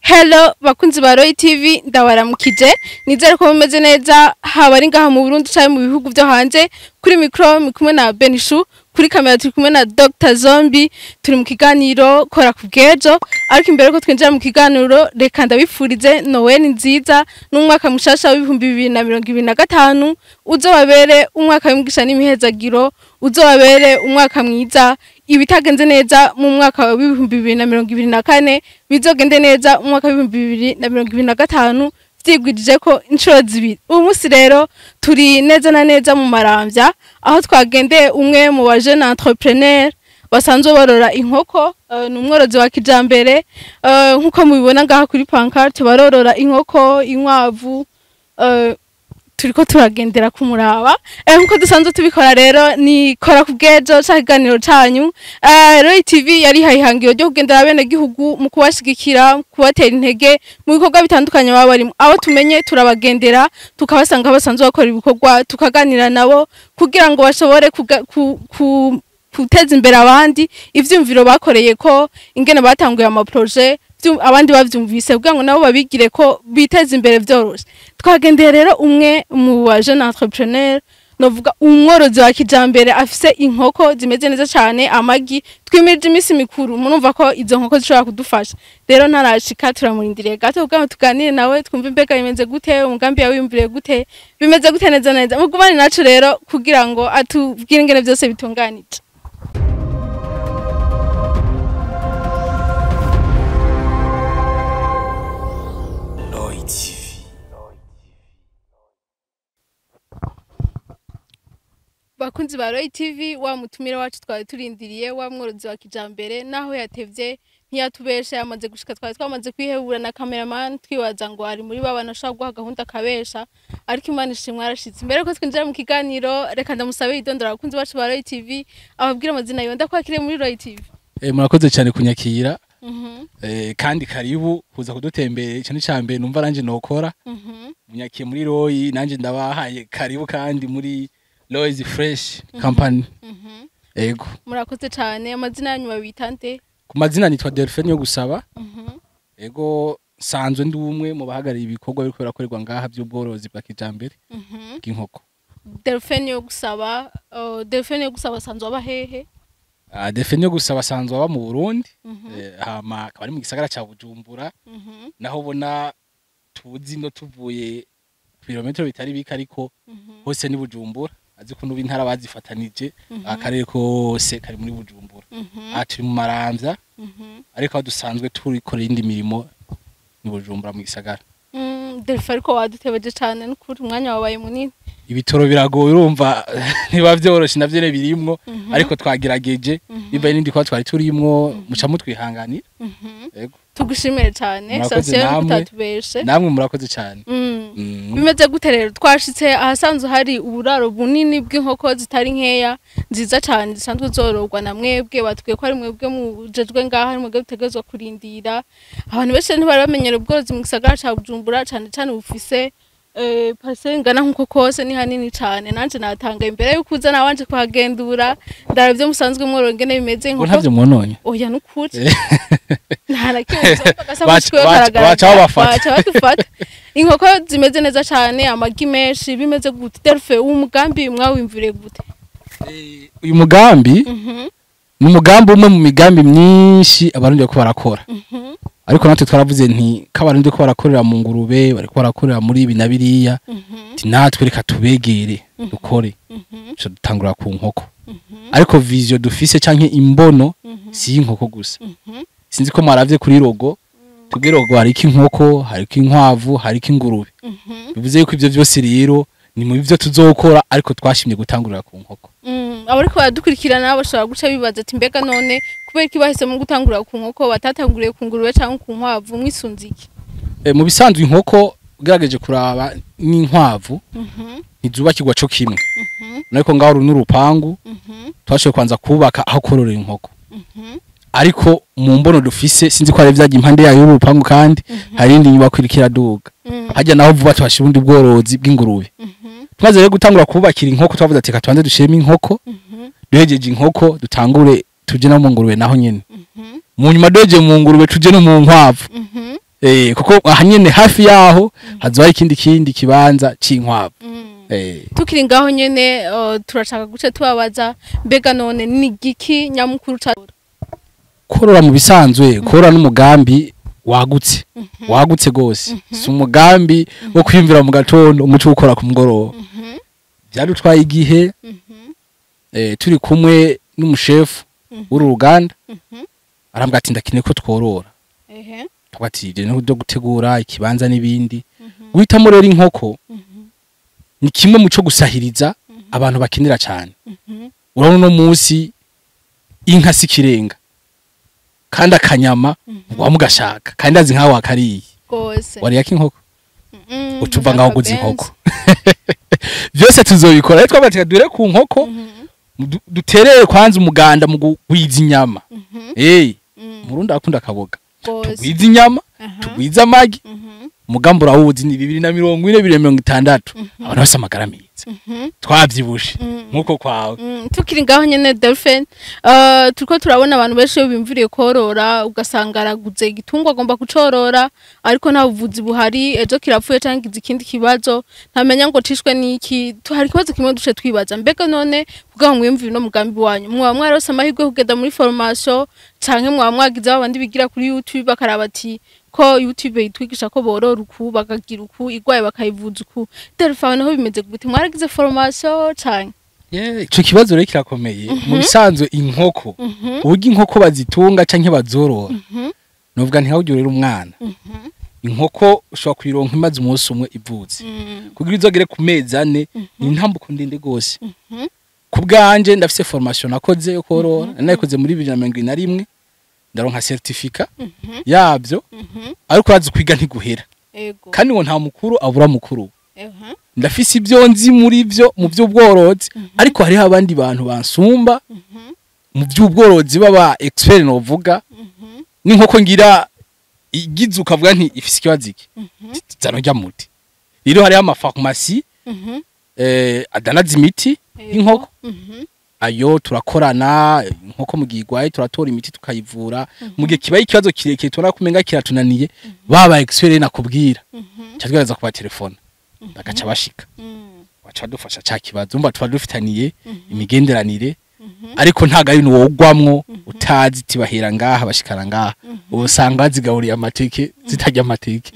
Hello bakunzi ba Roy TV, ndabaramukije, nizere ko mumeze neza, haba ari ngaha mu Burundi canke mu bihugu vyo hanze. Kuri micro muri kumwe na Benishu, kuri kamera turi kumwe na Dr Zombie. Turi mu kiganiro Kora ku Bwejo, ariko imbere ko twinjira mu kiganiro, reka ndabifurize Noel nziza n'umwaka mushasha w'2025. Uzobabere umwaka w'imigisha n'imihezagiro, uzobabere umwaka mwiza. Ibitagenze neza mu mwaka w'2024 bizogende neza mu mwaka w'2025, vyigwijije ko inshuro zibiri. Uyu munsi rero turi neza na neza mu Maramvya, aho twagendeye umwe mu ba jeune entrepreneur basanzwe borora inkoko. Ni umworozi wa kijambere, nkuko mubibona ngaha kuri pancarte, barorora inkoko, inkwavu. Turiko turagendera kumuraba nkuko dusanzwe tubikora. Rero ni Kora ku Bwejo, ca kiganiro canyu. Roy TV yari ihangiro ryo kugendera bene gihugu mu kubashigikira, kubatera intege mu bikorwa bitandukanye baba barimo. Abo tumenye turabagendera, tukabasanga aho basanzwe bakora ibikorwa, tukaganira nabo kugira ngo bashobore guteza imbere abandi ivyumviro bakoreye, ko ingene batanguye ama projet, abandi bavyumvise kugira ngo nabo babigire ko biteze imbere vyoroshe. Twagendeye rero umwe mu ba jeune entrepreneur, novuga umworozi wa kijambere, afise inkoko zimeze neza cane, amagi. Twimirije iminsi mikuru, murumva ko izo nkoko zishobora kudufasha. Rero ntarashika, turamurindiriye gato kugira ngo tuganire nawe, twumve imbega bimeze gute, umugambi yawiyumviriye gute, bimeze gute neza neza. Mugumane nacu rero kugira ngo atubwire ingene vyose bitunganije. Roy TV. Bakunzi ba Roy TV, wa mutumire wacu twari turindiriye, wa mworozi wa kijambere, naho yatevye ntiyatubesha, yamaze gushika. Twari twamaze kwihebura na cameraman, twibaza ngo ari muri babana ashobora guha gahunda akabesha, ariko Imana ishimwe, arashitse. Mbere ko twinjira mu kiganiro, reka ndamusabe yidondora abakunzi bacu ba Roy TV, ababwire amazina yiwe. Ndakwakiriye muri Roy TV. Murakoze cyane kunyakira. Kandi karibu kuza kudutembera. Ico ni cambere numva nanje nokora. Munyakiye muri Roy, nanje ndabahaye karibu kandi muri Roy's Fresh Company. Ego. Murakoze cyane. Amazina yanyu babita nde? Ku mazina nitwa Delphine yo gusaba. Ego, sanzwe ndi umwe mu bahagarariye ibikorwa biriko birakorerwa ngaha by'ubworozi bwa kijambere bw'inkoko. Delphine yo gusaba, Delphine yo gusaba asanzwe aba hehe? Delphine yo gusaba sanzwe aba mu Burundi, hama akaba ari mu gisagara ca Bujumbura, naho ubona tuzi no tuvuye ku birometero bitari bike, ariko hose ni Bujumbura. Azi ko n'ubu intara bazifatanije, akarere kose kari muri Bujumbura. Aha turi mu Maramvya, ariko aho dusanzwe turikorera indi mirimo ni Bujumbura mu gisagara. Delphine, ariko wadutebeje cyane n'ukuri, umwanya wabaye munini. Ibitoro biragoye, urumva ntiba vyoroshe, navyo nyene birimwo, ariko twagerageje bivaye n'indi kuba twari turimwo, muca mutwihanganira. Yego. Tugushimire cyane. Murakoze. Sasiyo. Namwe. Kutatubeshe. Namwe murakoze cyane. Bimeze gute rero? Twashitse ahasanzwe hari uburaro bunini bw'inkoko zitari nkeya, nziza cyane, zisanzwe zororwa na mwebwe. Batubwiye ko ari mwebwe mujejwe ngaha, ari mwebwe butegerezwa kurindira. Abantu benshi ntibari bamenyera ubworozi mu gisagara ca Bujumbura, cane cane bufise parcelle ingana nkuko kose. Ni hanini cane. Nanje natanga imbere yuko uza nabanje kuhagendura, ndara ivyo musanzwe mworora ingene bimeze. Ngo Inkoko ntavyo mwononye? Oya, nukuri nta na kimwe. Baca babafata. Baca badufata. Inkoko zimeze neza cyane, amagi menshi. Bimeze gute, Delphe? Uwo mugambi mwawimviriye gute? Uyu mugambi ni umugambi umwe mu migambi myinshi Abarundi bariko barakora, ariko natwe twaravuze nti ko Abarundi ko barakorera mu ngurube, bariko barakorera muri ibi na biriya, nti natwe reka tubegere dukore. Duca dutangura ku nkoko, ariko vision dufise canke imbono si inkoko gusa. Sinzi ko mwaravye kuri logo, tubwire logo, hariko inkoko, hariko inkwavu, hariko ingurube. Bivuze yuko ivyo vyose rero ni mu bivyo tuzokora, ariko twashimye gutangurira ku nkoko. Abariko baradukurikirana bashobora guca bibaza ati mbega none kubera iki bahisemo gutangurira ku nkoko, batatanguriye ku ngurube cyangwa ku nkwavu? Mwisunze iki? Mu bisanzwe inkoko ugerageje kuraba n'inkwavu ntizubakirwa co kimwe, ariko ngaho uru n'urupangu twashoboye kwanza kubaka aho kororera inkoko, ariko mu mbono dufise, sinzi ko hari vyagiye impande yayo y'urupangu, kandi hari indi nyubako iriko iraduga hajya, naho vuba tuhashira ubundi bworozi bw'ingurube. Tumaze rero gutangura kubakira inkoko, twavuze ati reka tubanze dushiremo inkoko, duhejeje inkoko dutangure tuje no mu ngurube naho nyene, mu nyuma duhejeje mu ngurube tuje no mu nkwavu. Kuko ahanyene hafi yaho hazoba ikindi kibanza c'inkwavu. Tukiri ngaho nyene, turashaka guce tubabaza, mbega none ni giki nyamukuru ca Korora mu bisanzwe, korora n'umugambi wagutse, wagutse gose. Si umugambi wo kwiyumvira mu gatondo umuco ukora ku mugoroba. Byadutwaye igihe, turi kumwe n'umushefu w'uru ruganda, arambwira ati ndakeneye ko tworora. Tuvuga ati ibyo ni byo gutegura ikibanza n'ibindi. Guhitamo rero inkoko ni kimwe mu cyo gusahiriza abantu bakenera cyane. Urabona uno munsi inka si ikirenga, kandi akanyama wamugashaka, kandi azi nkaho wakariye. Gose. Wariye inkoko, ucuva ngaho uguze Akabenzi. inkoko. Byose tuzobikora, rero twabatika dure ku nkoko, duterere kwanza umuganda mu kugwiza inyama. Murundi akunda akaboga. Gose. Tugwiza inyama, tugwiza amagi. Umugambi urawuzi, ni 2040, 2060, abantu bose amagara meza, twavyibushe nkuko kwawe. Tukiri ngaho nyene Delphine, turiko turabona abantu benshi iyo bimviriye korora, ugasanga araguze igitungwa agomba kucorora, ariko nta buvuzi buhari, ejo kirapfuye canke gize ikindi kibazo, ntamenya ngo cishwe n'iki. Hari ikibazo kimwe duce twibaza: mbega none kugira ngo mwiyumvire uno mugambi wanyu, mwaba mwarose amahirwe yo kugenda muri formation, canke mwaba mwagize babandi bigira kuri YouTube, bakaraba ati ko YouTube itwigisha ko borora uku, bakagira uku, igwaye bakayivuza uku? Delphine, naho bimeze gute? Mwaragize formation canke? Yeah, ico kibazo rero kirakomeye. Mu bisanzwe inkoko, uburyo inkoko bazitunga canke bazorora, novuga nti rero umwana inkoko ushobora kuyironka imaze umunsi umwe ivutse, kugira izogere ku mezi 4 ni intambuko ndende gose. Ku bwanje ndafise formation nakoze yo korora, nayikoze muri 2021, ndaronka certificat yabyo, ariko urazi kwiga ntiguhera. Kandi ngo nta mukuru abura mukuru. Ndafise ibyo nzi muri byo, mu by'ubworozi, ariko hariho abandi bantu bansumba mu by'ubworozi baba expert. Novuga n'inkoko ngira igize ukavuga nti ifise ikibazo iki, zano rya muti. Rero hariho amafarumasi adanaza imiti y'inkoko, ayo turakorana. Inkoko mu gihe igwaye turatora imiti tukayivura. Mu gihe kibaye ikibazo kirekire tubona kumenga kiratunaniye, baba expert nakubwira, ca tugerageza kuba telefone bagaca bashika, baca badufasha ca kibazo. Umva, tuba dufitaniye imigenderanire, ariko ntago ari wogwamwo utazi tibahera ngaha bashikana ngaha, usanga bazigaburiye amateke zitarya amateke.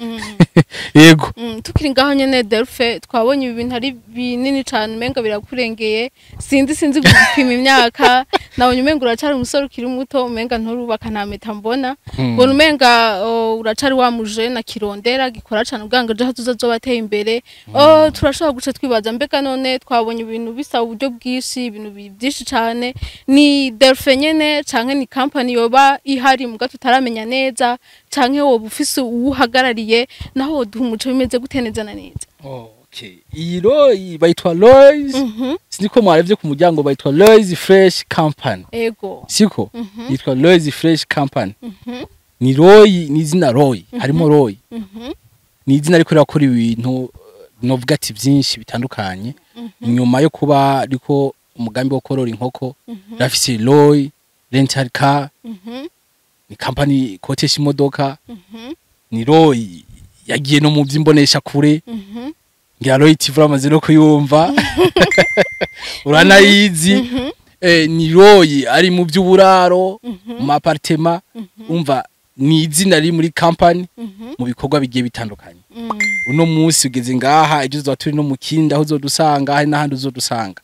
Yego. Tukiri ngaho nyene Delphe, twabonye ibi bintu ari binini cane, umenga birakurengeye. Sinzi gupima imyaka, nabonye umenga uracari umusore ukiri muto, umenga nturubaka, nta mpeta mbona. Mbona umenga, oh, uracari wa muje na kirondera gikora cane ubwango ejo hazoza azoba ateye imbere. Oh, turashobora guca twibaza, mbega none twabonye ibintu bisaba uburyo bwinshi, ibintu byinshi cane, ni Delphe nyene canke ni company yoba ihari muga tutaramenya neza, canke woba ufise uwuhagarariye? Naho woduha umuco, bimeze gute neza na neza? Okay. Iyi Roy bayitwa Loys. Siniko mwaravye ku muryango, bayitwa Loys Fresh Company. Siko yitwa Loys Fresh Company. Ni Roy, ni izina Roy, harimo Roy. Ni izina ariko rirakora ibintu, novuga ati byinshi bitandukanye. Inyuma yo kuba ariko umugambi wo korora inkoko, rafise Roy Rental Car, ni company ikotesha imodoka. Ni Roy yagiye no mu by'imbonesha kure. Ngira Roy TV uramaze no kuyumva, uranayizi. Ni Roy ari mu by'uburaro, mu appartement. Umva, ni izina riri muri company mu bikorwa bigiye bitandukanye. Uno munsi ugeze ngaha, ejo tuzoba turi no mu kindi, aho uzodusanga hari n'ahandi uzodusanga.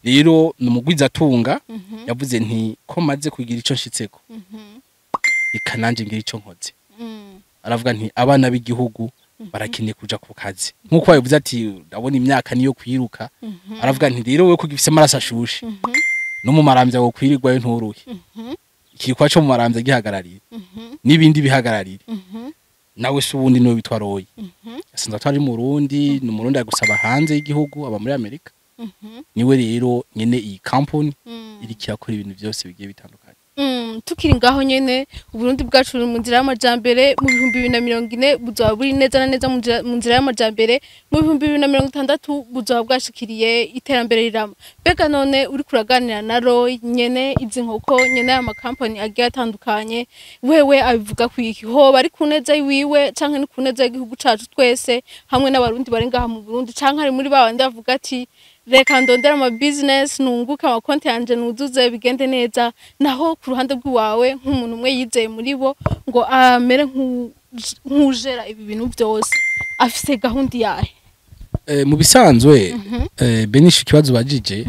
Rero ni umugwizatunga yavuze nti ko maze kugira ico nshitseko, reka nanje ngira ico nkoze. Aravuga nti abana b'igihugu barakeneye kuja ku kazi, nkuko babivuze ati ndabona imyaka niyo kwiruka. Aravuga nti rero wewe kugifise amaraso ashushe, no mu maramvya wo kwirirwayo nturuhe, ikirikwa co mu maramvya gihagarariye n'ibindi bihagararire nawe se ubundi niwe bitwa Roy. Asanzwe atari mu Burundi, ni umurundi agusaba hanze y'igihugu, aba muri Amerika. Niwe rero nyene iyi company iriko irakora ibintu byose bigiye bitandukanye. Tukiri ngaho nyene, Uburundi bwacu buri mu nzira y'amajambere. Mu 2040 buzoba buri neza na neza mu nzira y'amajambere. Mu 2060 buzoba bwashikiriye iterambere rirama. Mbega none uriko uraganira na Roy nyene izi nkoko, nyene aya makampani agiye atandukanye, wewe abivuga ku iki? Hoba ari ku neza yiwiwe canke ni ku neza y'igihugu cacu twese hamwe n'Abarundi bari ngaha mu Burundi, canke ari muri babandi bavuga ati reka ndondera ama business, nunguke, amakonti yanje nuzuze, bigende neza? Naho ku ruhande rw'iwawe, nk'umuntu umwe yizeye muri bo ngo amere nk'ujera ibi bintu byose, afise gahunda yahe? Mu bisanzwe, benisha ikibazo bajije,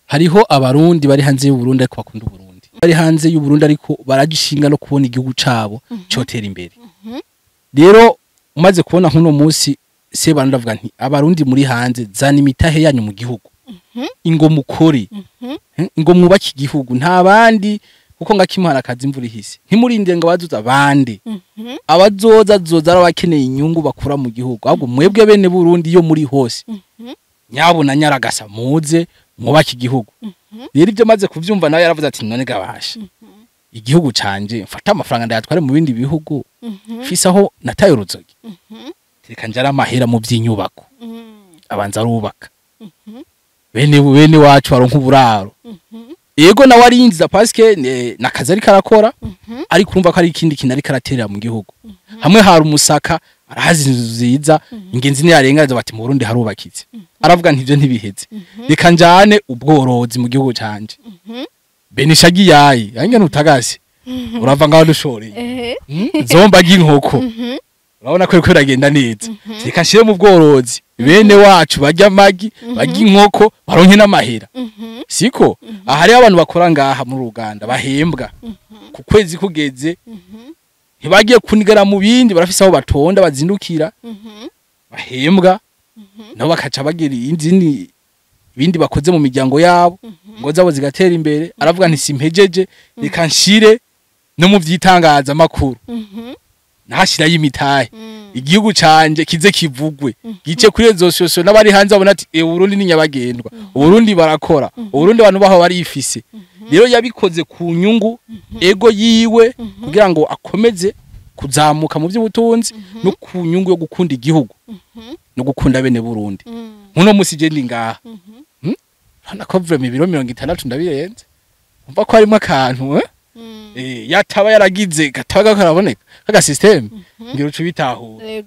hariho Abarundi bari hanze y'u Burundi ariko bakunda Uburundi, bari hanze y'u Burundi ariko baragishinga no kubona igihugu cabo cotera imbere. Rero umaze kubona nk'uno munsi se ndavuga nti Abarundi muri hanze, zana imitahe yanyu mu gihugu, ingo mukore, ingo mwubake igihugu. Nta bandi, kuko ngakimuhana akazi imvura ihise. Ntimurindire ngo abazoza abandi, abazoza zoza ari abakeneye inyungu bakura mu gihugu. Ahubwo mwebwe bene Burundi iyo muri hose, nyabuna nyaragasa, muze mwubake igihugu. Rero ibyo maze kuvyumva, nawe yaravuze ati none gabasha igihugu canje mfata amafaranga ndayatware mu bindi bihugu, mfise aho nataye uruzogi? Reka njara amahera mu by'inyubako. Abanza arubaka, bene wacu baronka uburaro. Yego, nawe arinjiza parce nakazi ariko arakora, ariko urumva ko ari ikindi kintu ariko araterera mu gihugu. Hamwe hari umusaka, arahazi inzu nziza, ingenzi niyarengaza bati mu Burundi harubakitse. Aravuga nti ivyo ntibiheze, reka njane ubworozi mu gihugu canje. Benishagi yayi yange nutagase urava ngaho dushoreye. Zomba ry'inkoko, urabona ko biriko biragenda neza. Reka nshire mu bworozi, bene wacu barya amagi, barya inkoko, baronke n'amahera. Siko aha hariho abantu bakora ngaha muri Uganda bahembwa ku kwezi kugeze, ntibagiye kunigara mu bindi, barafise aho batonda bazindukira, bahembwa nabo bakaca bagira izindi ibindi bakoze mu miryango yabo, ngo zabo zigatera imbere. Aravuga nti simpejeje, reka nshire no mu vy'itangazamakuru, nahashirayo imitahe, igihugu canje kize kivugwe, gice kuri réseaux sociaux, n'abari hanze babona ati Uburundi ni nyabagendwa, Uburundi barakora, Uburundi abantu baho barifise. Rero yabikoze ku nyungu ego yiwe kugira ngo akomeze kuzamuka mu by'ubutunzi, no ku nyungu yo gukunda igihugu no gukunda bene Burundi. Nkuno musi je ndi ngaha, Urabona ko vraiment ibiro 60 ndabirenze, umva ko harimo akantu, eh? Yataba yaragize gataba karaboneka kaga system ngira uca bitahura.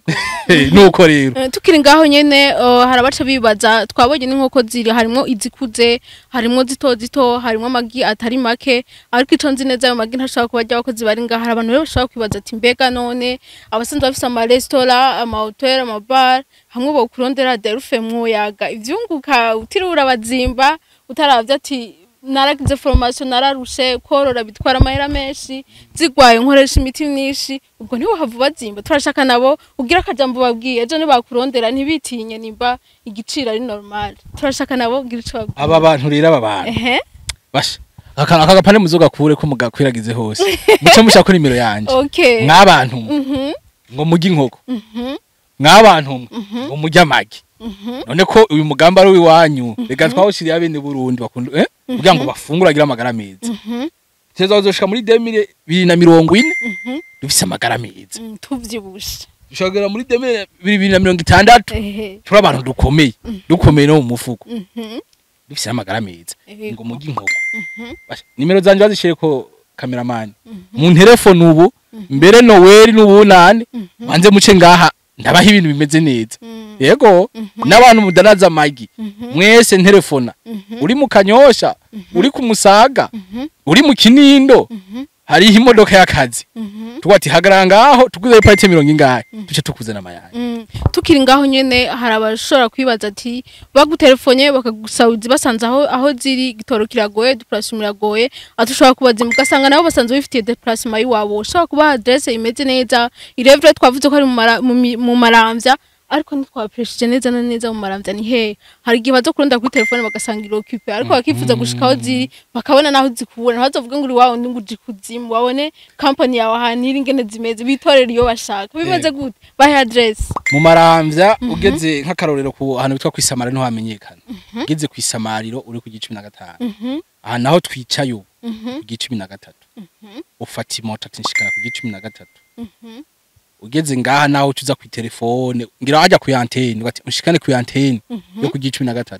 Nuko rero. Tukiri ngaho nyene, hari abaca bibaza, twabonye n'inkoko ziri, harimwo izikuze, harimwo zito zito, harimwo amagi atari make, ariko ico nzi neza ayo magi ntashobora kuba arya abakozi bari ngaha. Hari abantu rero bashobora kwibaza ati mbega none abasanzwe bafise amaresitora, amahoteli, amabar, hamwe bokurondera derufe mwoyaga ivyunguka utiriwe urabazimba, utaravye ati naragize formation, nararushe, korora bitwara amahera menshi, zigwaye nkoresha imiti myinshi, ubwo ntiwohava ubazimba? Turashaka nabo ugira akajambo babwiye, ejo nibakurondera ntibitinye nimba igiciro ari normal. Turashaka nabo ugira ico babwiye. Aba bantu rero, aba bantu, basha aka gapande muzogakure ko mugakwiragize hose, muce mushaka nimero yanje. Mwabantu mwe, ngo murye inkoko, mwabantu mwe, ngo murye amagi, none ko uyu mugambi ari uwiwanyu? Reka twawushiriye abene Burundi bakunda, kugira ngo bafungure, agire amagara meza. Teza uzoshika muri 2040 dufise amagara meza, tuvyibushe. Dushobora muri 2060 turi abantu dukomeye, dukomeye no mu mufuko, dufise amagara meza. Ngo murye inkoko. Basha, nimero zanje bazishire ko cameraman mu telefone ubu mbere Noel n'ubunane, banze muce ngaha ndabaha ibintu bimeze neza. Yego, n'abantu mudanaza amagi mwese, ntelefona, uri mu Kanyosha, uri ku Musaga, uri mu Kinindo, hariho imodoka y'akazi, tuvuga ati hagarara ngaho, tuguze iparite mirongo ingahe, tuce tukuzana amayanya. Tukiri ngaho nyene, hari abashobora kwibaza ati bagutelefone bakagusaba basanze aho ziri igitoro kiragoye, déplacement iragoye, ati ushobora kubazima ugasanga nabo basanzwe bifitiye déplacement y'iwabo, ushobora kubaha adresse imeze neza irevre. Twavuze ko ari mu Maramvya, ariko ntitwapreshije neza na neza mu Maramvya ni hehe. Hari igihe baza kurondera kuri telefone bagasanga iri occupé, ariko bakifuza gushika aho ziri bakabona naho zikubura. Ntibazovuge ngo uri wawe ndi ngo uji kuzimu, babone company yawe ahantu iri, ingene zimeze, bitorere iyo bashaka. Bimeze gute? Bahe adresse. Mu Maramvya, ugeze nk'akarorero ku ahantu bitwa kwisamara, niho hamenyekana. Ugeze kwisamariro uri ku 15, aha naho twicaye ubu. Ku 13 ufata imoto ati nshikana ku 13. Ugeze ngaha naho ucuza ku telefone, ngira wajya ku antenne, ugati ushikane ku antenne yo ku 13,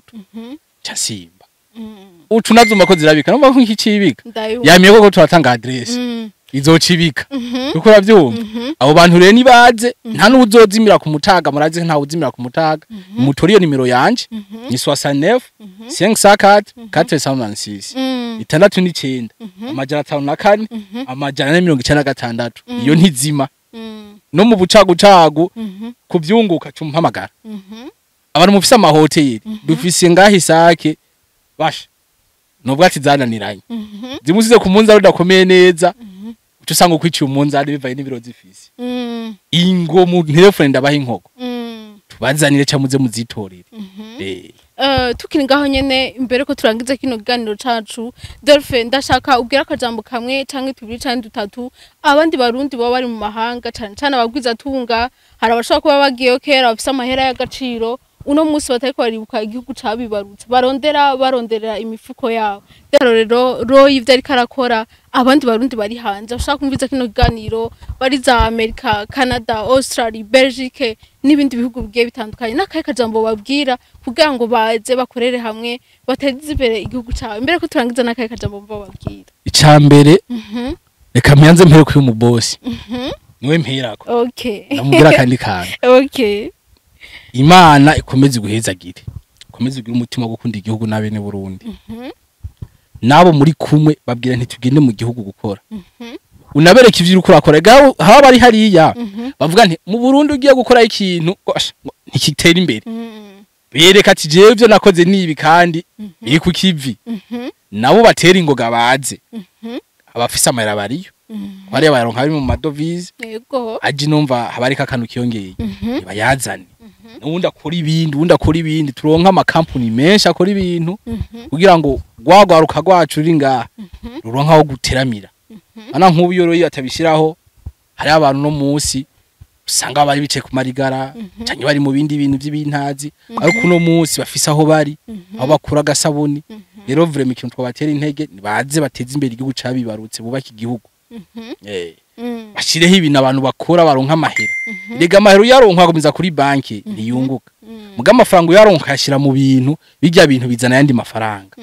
ca simba. Ucu nazuma ko zirabika, numva ko iki cibika. Ndabibona. Yamiye koko turatanga adresse, izocibika, kuko uravyumva. Abo bantu rero nibaze, nta n'uzozimira ku mutaga, murazi nta uzimira ku mutaga. Mutori iyo nimero yanje ni 69 504 496, 69 504 496. Iyo ntizima. No mu bucagucagu kuvyunguka cumpamagara. Abantu mufise amahoteli, dufise ngaho isake basha nubwo ati zananiranye, zimusize ku munzani udakomeye neza, uca usanga ukwiciye umunzani bivaye n'ibiro zifise. Ingo mu telefone ndabaha inkoko, tubazanire ca muze muzitorere. Tukiri ngaho nyene, imbere ko turangiza kino kiganiro cacu, Dolphe, ndashaka ubwira akajambo kamwe canke tubiri canke dutatu abandi barundi baba bari mu mahanga, cane cane abagwizatunga. Hari abashobora kuba bagiyeyo kera, bafise amahera y'agaciro, uno munsi batariko baribuka igihugu cabibarutse, barondera baronderera imifuko yabo. Rero Roy ivyo ariko arakora, abandi barundi bari hanze bashaka kumviza kino kiganiro, bari za Amerika, Canada, Australia, Belgique n'ibindi bihugu bigiye bitandukanye, n'akahe kajambo babwira kugira ngo baze bakorere hamwe, bateze imbere igihugu cabo? Imbere ko turangiza, n'akahe kajambo bababwira? Icambere, reka myanze mpere kuri umubosi, niwe mperako. Ndamubwira akandi kantu. Imana ikomeze iguhezagire, ikomeze ugire umutima wo gukunda igihugu n'abene Burundi. Nabo muri kumwe babwira ntitugende mu gihugu gukora, unabereka ivyo uriko urakora. Gaho haba bari hariya bavuga nti mu Burundi ugiye gukora ikintu ngo asha, ngo ntikitera imbere. Bereka ati jewe ivyo nakoze nibi kandi biri ku kivi. Nabo batera ingoga baze, abafise amahera bariyo, hariya bayaronka bari mu madovize. Aje numva haba ariko akantu kiyongeye, bayazane, uwundi akora ibindi, uwundi akora ibindi, turonka amakampuni menshi akora ibintu kugira ngo rwagwaruka rwacu ruri ngaha ruronka aho guteramira. Ana nk'ubu iyo rero atabishyiraho, hariho abantu no munsi usanga bari bicaye ku marigara canke bari mu bindi bintu by'ibintazi, ariko uno munsi bafise aho bari, aho bakura agasabuni. Rero vraiment ikintu twabatera intege, baze bateze imbere igihugu cabibarutse, bubake igihugu, bashireho ibintu abantu bakora baronka amahera. Rega amahera uyaronka akomeza kuri banki ntiyunguka, muga amafaranga uyaronka ayashira mu bintu, bijya bintu bizana ayandi mafaranga.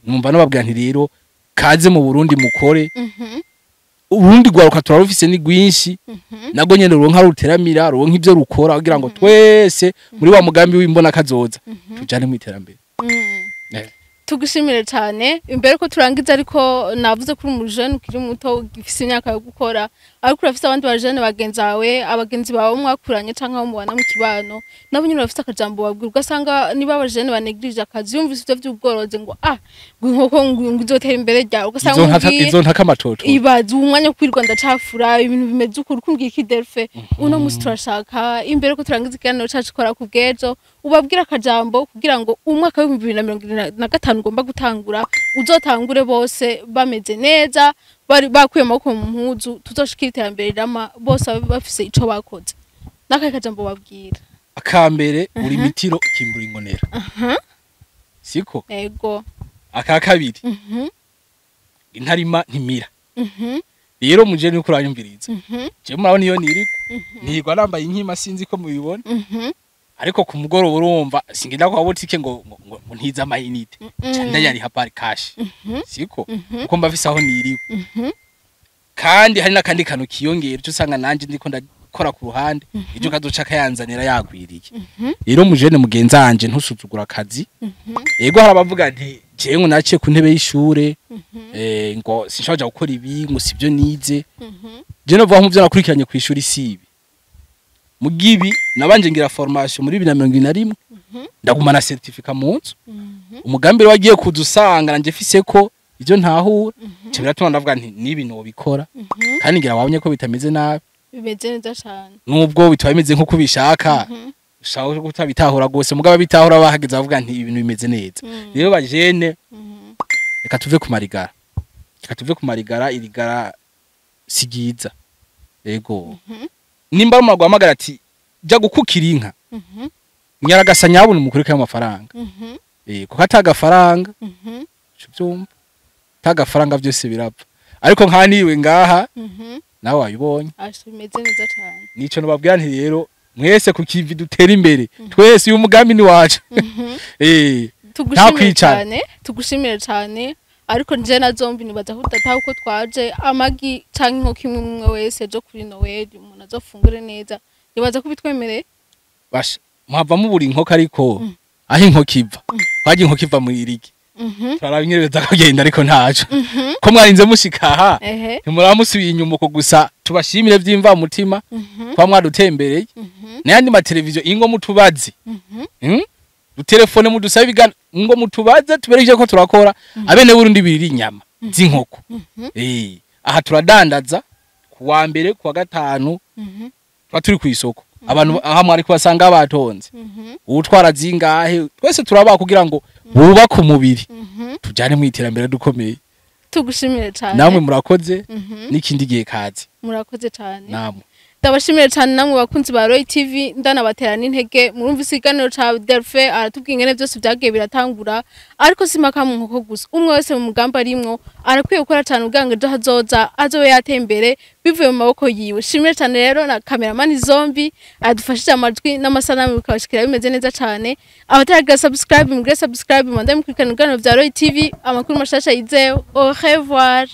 Numva nababwira nti rero kaze mu Burundi mukore. Urundi rwaruka turarufise ni rwinshi, nago nyene ruronka ruteramira, ruronka ivyo rukora kugira ngo twese muri wa mugambi w'imbona kazoza tujane mu iterambere. Tugushimire cyane. Imbere ko turangiza ariko, navuze kuri umujene ukiri muto, ugifise imyaka yo gukora, ariko urafise abandi bajene bagenzi bawe, abagenzi bawe mwakuranye canke abo mubana mu kibano, nabo nyene bafise akajambo babwira. Ugasanga niba abajene banegirije akazi, yumvise ivyo vy'ubworozi ngo ah, ngo inkoko ngo izotera imbere ryawe, ugasanga Izo ntaka umubwiye izo ntaka amatoto. Ibaze uwo mwanya wo kwirirwa ndacafura ibintu bimeze ukuri. Kumbwira iki Delphe? Uno musi turashaka, imbere ko turangiza ikiganiro cacu kora ku bw'ejo, ubabwire akajambo kugira ngo umwaka w'2025 ugomba gutangura uzotangure bose bameze neza, bari bakuye amaboko mu mpuzu, tuzoshikira iterambere rirama, bose babe bafise ico bakoze. N'akahe kajambo babwira? Akambere, uri mitiro kimbura ingonera, siko? Ego. Aka kabiri, intarima ntimira. Rero muje nuko uranyumviriza, je murabona iyo niriko nirwa nambaye inkima, sinzi ko mubibona, ariko ku mugoroba urumva singenda kwa botike ngo ntize amayinite, ca ndayariha par cash, siko? Kuko mba mfise aho niriwe. Kandi hari n'akandi kantu kiyongera, ico usanga nanje ndiko ndakora ku ruhande, ejo kazoca kayanzanira yagwiriye. Rero mujene mugenzi wanje, ntusuzugura akazi. Yego, hari abavuga nti jewe ngo naciye ku ntebe y'ishure, ngo sinshobora gukora ibi, ngo sibyo nize. Je novuga nko muvyo nakurikiranye ku ishuri sibi mugibi, nabanje ngira formation muri 2021, ndaguma na certificat mu nzu. Umugambi wagiye kuza usanga nanje mfise ko ivyo ntahura, cyo biratuma ndavuga nti nibi nobikora. Kandi ngira wabonye ko bitameze nabi. Bimeze neza cane. Nubwo bitaba bimeze nkuko ubishaka, ushaka kutabitahura gose, mugabo bitahura bahageze bavuga nti ibintu bimeze neza. Rero bajene, reka tuve ku marigara, reka tuve ku marigara, irigara si ryiza. Yego, nimba ari umuntu guhamagara ati jya gukukira inka, nyaragasa nyabuna umukurike y'amafaranga, kuko atagafaranga uvyumva. Tagafaranga byose birapfa, ariko nkaniwe ngaha nawe wabibonye. Asha, bimeze neza cyane. Nico nobabwira nti rero mwese ku kivi dutera imbere twese, uyu mugambi ni wacu. Tugushimire kwicara. cyane, tugushimire cyane. Ariko nje na Zombi nibaza ko udataha uko twaje, amagi canke inkoko imwe umwe wese ejo kuri Noel umuntu azofungure neza. Nibaza ko bitwemereye. Basha, muhava mubura inkoko, ariko aho inkoko iva, twaje inkoko iva mu irigi. Turaraba kugenda, ariko ntaco ko mwarinze mushika aha. Ntimuraba musubiye inyuma uko gusa. Tubashimire vy'imvamutima kwa mwadutembereye n'ayandi mateleviziyo. Ingo mutubaze, Dutelefone, mudusabe ibiganiro, ngo mutubaze tubereke ko turakora. Abene Burundi birira inyama z'inkoko. Aha turadandaza kuwa mbere, kuwa gatanu tuba turi kw'isoko. Abantu aha mwari kubasanga batonze. Uwutwara zingahe, twese turabaha kugira ngo bubake umubiri, tujane mu iterambere dukomeye. Tugushimire cyane. Namwe murakoze. N'ikindi gihe kazi. Murakoze cyane. Namwe. Ndabashimire cyane namwe bakunzi ba Roy TV, ndanabatera n'intege. Murumva isiganiro ca Delphin, aratubwiye ingene byose byagiye biratangura, ariko simaka mu nkoko gusa. Umwe wese mu mugambi arimwo arakwiye gukora cyane kugira ngo ejo hazoza azobe yateye imbere bivuye mu maboko yiwe. Shimire cyane rero na cameraman Zombi adufashije amajwi n'amasanamu bikabashikira bimeze neza cyane. Abataragira subscribe, mugire subscribe, mubandanye mukurikirana ibiganiro bya Roy TV, amakuru mashasha yizewe. Au revoir.